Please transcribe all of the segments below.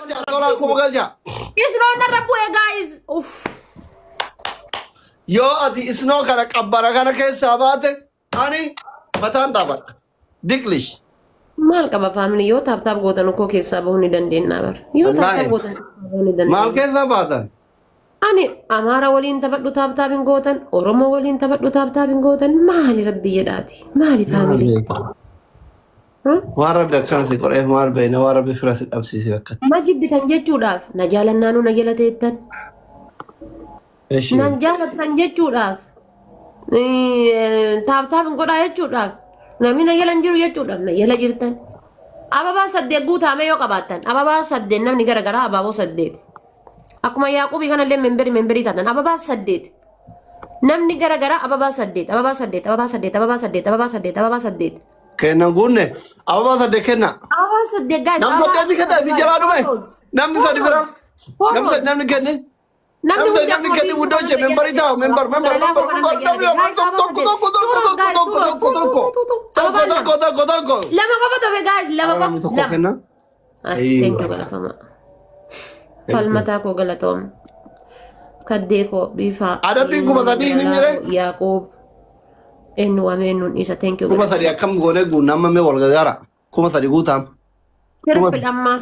Galcha tolaa kuma galcha. Isnoon narra bu'e guys. Uff. Yoo ati isnoo kana qabbana kana keessaa baate ani mataan dhaabadha. Diglish. Maal qaba family yoo tap tap gootan koo keessaa bahuu ni dandeenya bar. Yoo tap tap Wallaahi. gootan keessaa bahuu ni Maal dandeenya. keessaa baatan? Ani Amaara waliin taphadhu tap tap hin gootan, Oromoo waliin taphadhu tap tap hin gootan. Maali rabbi jedhaati? Maali family? Waan rabbi akkana si godheef maal beekna waan rabbi fira si dhabsiise akkatti. Ma jibbitan jechuudhaaf na jaalannaanuu na jala teettan. Eshi. Nan jaalattan jechuudhaaf tap tap hin godhaa jechuudhaaf namni na jala hin jiru jechuudhaaf na jala jirtan. Ababaa saddeet guutaame yoo qabaattan ababaa saddeet namni gara garaa abaaboo saddeet. Akkuma Yaaqubii kanallee memberii memberii taatan ababaa saddeet. Namni gara garaa ababaa saddeet ababaa saddeet ababaa saddeet ababaa saddeet ababaa saddeet ababaa saddeet. Kenna guunne ababaa saddeet kenna. Ababaa saddeet guys. Namni saddeeti kenna isin jalaa dhume. Namni sadi bira. Namni sadi namni kennin. Namni Namni namni kenni wuddoo jee membarii taa'u membar membar membar membar namni lama tokko tokko tokko tokko tokko tokko tokko tokko tokko tokko tokko. Lama qofa tofe guys lama Namni qofa tokko lama. kenna. Thank you galatoma. Falmataa koo galatoom. Kaddee koo biifaa. Adabbiin 3000 hin jire? Yaaqoob. Eenyu waamee eenyuun dhiisa thank you 3000 akkam goonee guunna amma mee wal gargaara. 3000 guutaam. Triple amma.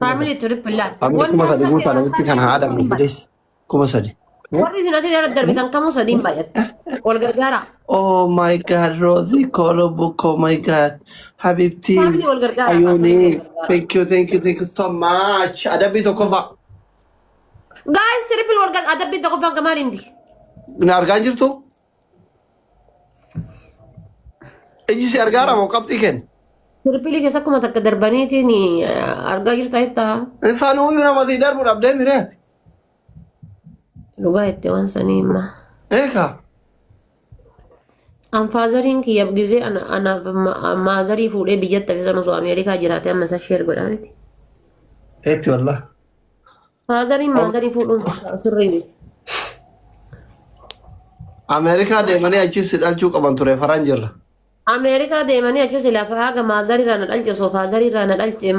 Family triple laal. Family 3000 guutaa namitti kana haa adabnu fides. 3000. Warri isin asii irra darbitan kamuu sadiin baay'atte. Wal gargaara. Oh my God, Rosie Kolobuk, oh my God. Habibti, Family wal gargaara. Ayuni, thank you, thank you, thank you so much. Adabbii tokkoffaa. Guys triple wal gargaara. Adabbiin tokkoffaan ka maal hindi? Na argaa hin jirtu? Iji si argaara moo qabxii kenna? Triple keessa akkuma takka darbaniitiin argaa jirta jettaa. Isaan uyyuu nama sii darbu dhabdee mireeti. Dhugaa itti waan sanii hima. Eekaa. An fatheriin kiyya gizee anaaf motherii fuudhee biyyatti hafe san osoo Ameerikaa jiraate amma isa share godhaa miti. Eetti wallah. Fatheriin motherii fuudhuun sirrii miti. Ameerikaa deemanii achis si dhalchuu qaban ture faran jirra. Ameerikaa deemanii achi silaa haga motherii irraa na dhalche osoo fatherii irraa na dhalche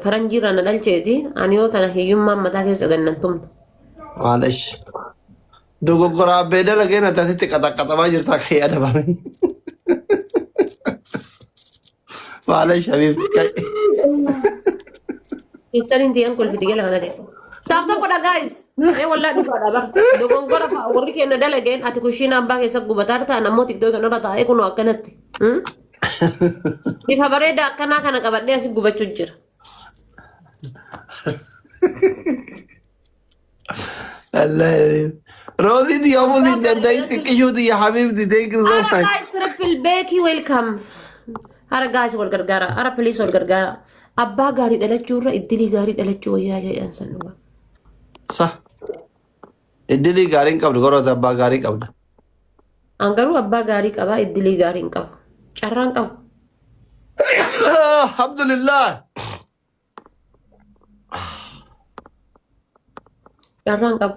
faranjii irraa na dhalcheeti ani yoo tana hiyyummaan mataa keessa gannan tumtu. Maalish. Dogoggora abbee dalagee na taasitti qaxaqqaxamaa jirta akka yaadamame. Maalish habiibti kai. Sisteriin tiyyaan kolfiti jala kana teessa. Tap tap godha guys. Ee wallaa dhugaadha bar. Dogongora fa'a warri keenya dalageen ati kushiina abbaa keessa gubataa ta'an ammoo TikTok kanarra taa'ee kunoo akkanatti. Bifa bareedaa akkanaa kana qabadhee asi gubachuu jira. Wallahi. Roozii tiyya ofuu sin danda'in xiqqishuu tiyya habiibti thank you so Ara much. guys triple beekii welcome. Ara guys wal gargaara. Ara please wal gargaara. Abbaa gaarii dhalachuu irra iddilii gaarii dhalachuu wayyaa jedhan san dhugaa. Sa. Iddilii gaarii hin qabdu garuu ati abbaa gaarii qabda. An garuu abbaa gaarii qabaa iddilii gaarii hin qabu. Carraan qabu. Alhamdulillah. Carraan qabu.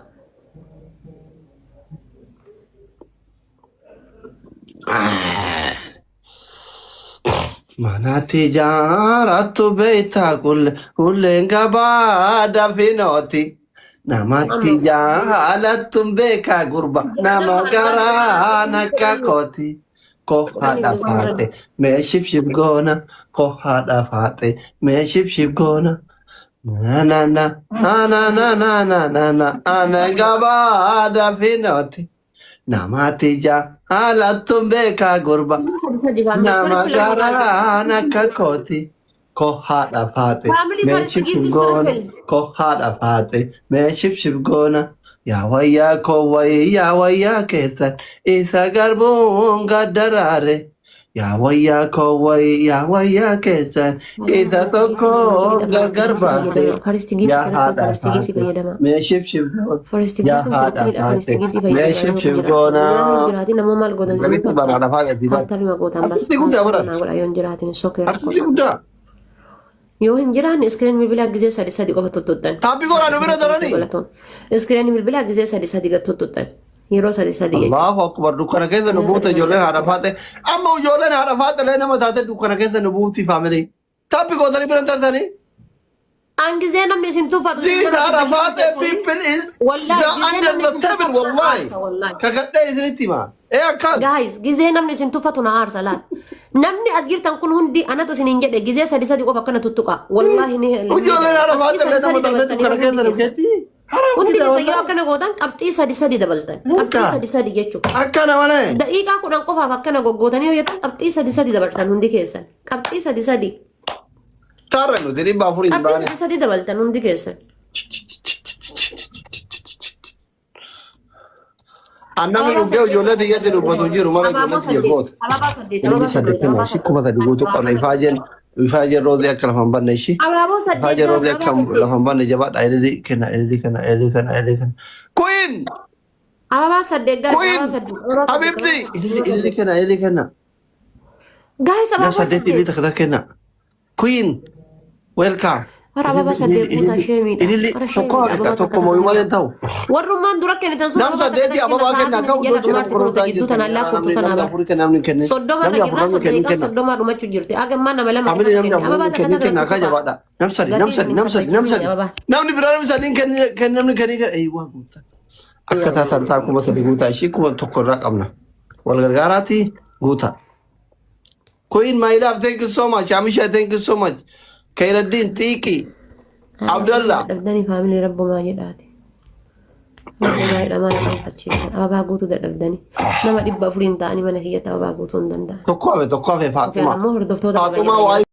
Manatti jaarattu beektaa kulleen gabaa dafinooti. Namatti jaalattu beekaa gurba nama garaan akka kooti. Ko haadha faate mee shibshib goona. Ko haadha faate mee shibshib goona. Na na na na na na na na na na ana gabaa dafinooti. Namatti jaalattu beekaa gurba. Sadi family Nama triple amma garaan akka kooti. Ko haadha faate Family mee first shibshib gift goona. triple. Ko haadha faate mee shibshib goona. Yaa wayyaa koo wayii yaa wayyaa keessan isa garbuun gaddaraare. Yaa wayyaa koo wayii yaa wayyaa keessan isa tokkoon gargar baate. First gift Yaa kana haadha first gift faate fayyadama. mee shibshib goona. First Yaa gift haadha triple first faate gift mee fayyadama. shibshib goona. Jiraatiin ammoo maal gootan Galitti banaadha faate Tap tapima gootan bas. Artistii guddaa baran. Godha yoo hin jiraatin sokee rakkoo. Artistii guddaa. Yoo hin jiraanne screen bilbilaa gizee sadi sadi qofa tuttuqxan. Tap godhaa nu bira daranii. Screen bilbilaa gizee sadi sadi tuttuqxan. Yeroo sadi sadi jechuudha. Allahu akbar dukkana keessa nu buute ijoolleen haadha faate. Amma ijoolleen haadha faate illee nama taate dukkana keessa nu buuti family. Tap gootanii bira tartanii. An gizee namni isin tuffatu isin These nama are dubbachuu Arafat keessanii. people is Wallahi the gizee under namni the isin table tuffatu na wallahi. aarsa wallahi. Kakadhee isinitti hima. Ee akkas. Guys, gizee namni isin tuffatu na aarsa laal. Namni as jirtan kun hundi anatu isiniin jedhe gizee sadi sadi qofa akkana tuttuqa. Wallahi ni ni Ijoolleen dabala. Arafaat Qabxii illee sadi nama sadi taatee dabaltanii dukkana hundi keessa keessan. dhufeetti. Haram Hundi kida keessan yoo wallahi. akkana gootan qabxii sadi sadi dabaltan. Qabxii Muka. sadi sadi jechuudha. Akkana malee. Daqiiqaa 10 qofaaf akkana goggootanii yoo jettan qabxii sadi sadi dabaltan hundi keessan. Qabxii sadi sadi. Taarra nuti 400 hin Qabxii baane. sadi sadi dabaltan hundi keessan. Annami Ababaa dhugee saddeet ijoollee tiyyatti dubbatu hin jiru malee Abaaboo ijoollee tiyya saddeet. goota. Abaaboo saddeet. Ilmi Abaaboo saddeet. saddeettama Abaaboo ishii 3000 guutuu qabna ifaajeen ifaajeen roozii akka lafa hin banne ishii. Abaaboo saddeet. Ifaajeen roozii akka Abaaboo saddeet. lafa hin banne jabaadha ililii kenna ililii kenna ililii kenna ililii kenna. Queen! Abaabaa saddeet guys. Queen! Abaaboo saddeet. Abaaboo saddeet. Habibti! Ililii ililii kenna ililii kenna. Guys Nam abaaboo saddeet ililii saddeet. takka takka kenna. Queen! Welcome. Hara ababaa saddeet guutaa sheemiidha. Ililli Hara tokko sheemiidha hafe ababaa takka tokko takka mooyuu malee kenna. hin ta'u. Warrummaan dura kennitan sun Nam ababaa takka saddeeti takka kenna ababaa kenna sa'aatiin akka isin iddoo jala cina dhumaarti kunuuta qorootaa jidduu jirtan tanaan lakkooftu namni tanaa namni bara. afurii kenna namni kennin 30 namni irra afur jirraa namni kennin daqiiqaan kenna. 30 dhumachuu jirti. Agammaa nama lama Family qofa namni kenne. afur Ababaa namni takka kennin takka kenna akka tuttuqaa. jabaadha. Nam sadi nam Gatiin sadi isin nam sadi nam kaffalchiisni sadi ababaa. namni biraa namni sadiin kennin namni kennin kennin eeyyuu guutaa. Akka taataan taa 3000 guutaa ishii 1000 irraa qabna. Wal gargaaraati guutaa. Queen my love thank you so much. Amisha thank you so much. Khairuddin Tiki Abdullah. Dadhabdanii faamilii rabbumaa jedhaati. Rabbumaa jedha mana qaanfachiisan. Ababaa guutuu dadhabdanii. Nama 400n ta'anii mana kiyyatti ababaa guutuu hin danda'an. Tokko hafe tokko hafe Sufiyaan Faaxuma. ammoo hordoftoota qaba Faaxumaa jedha. waa'ee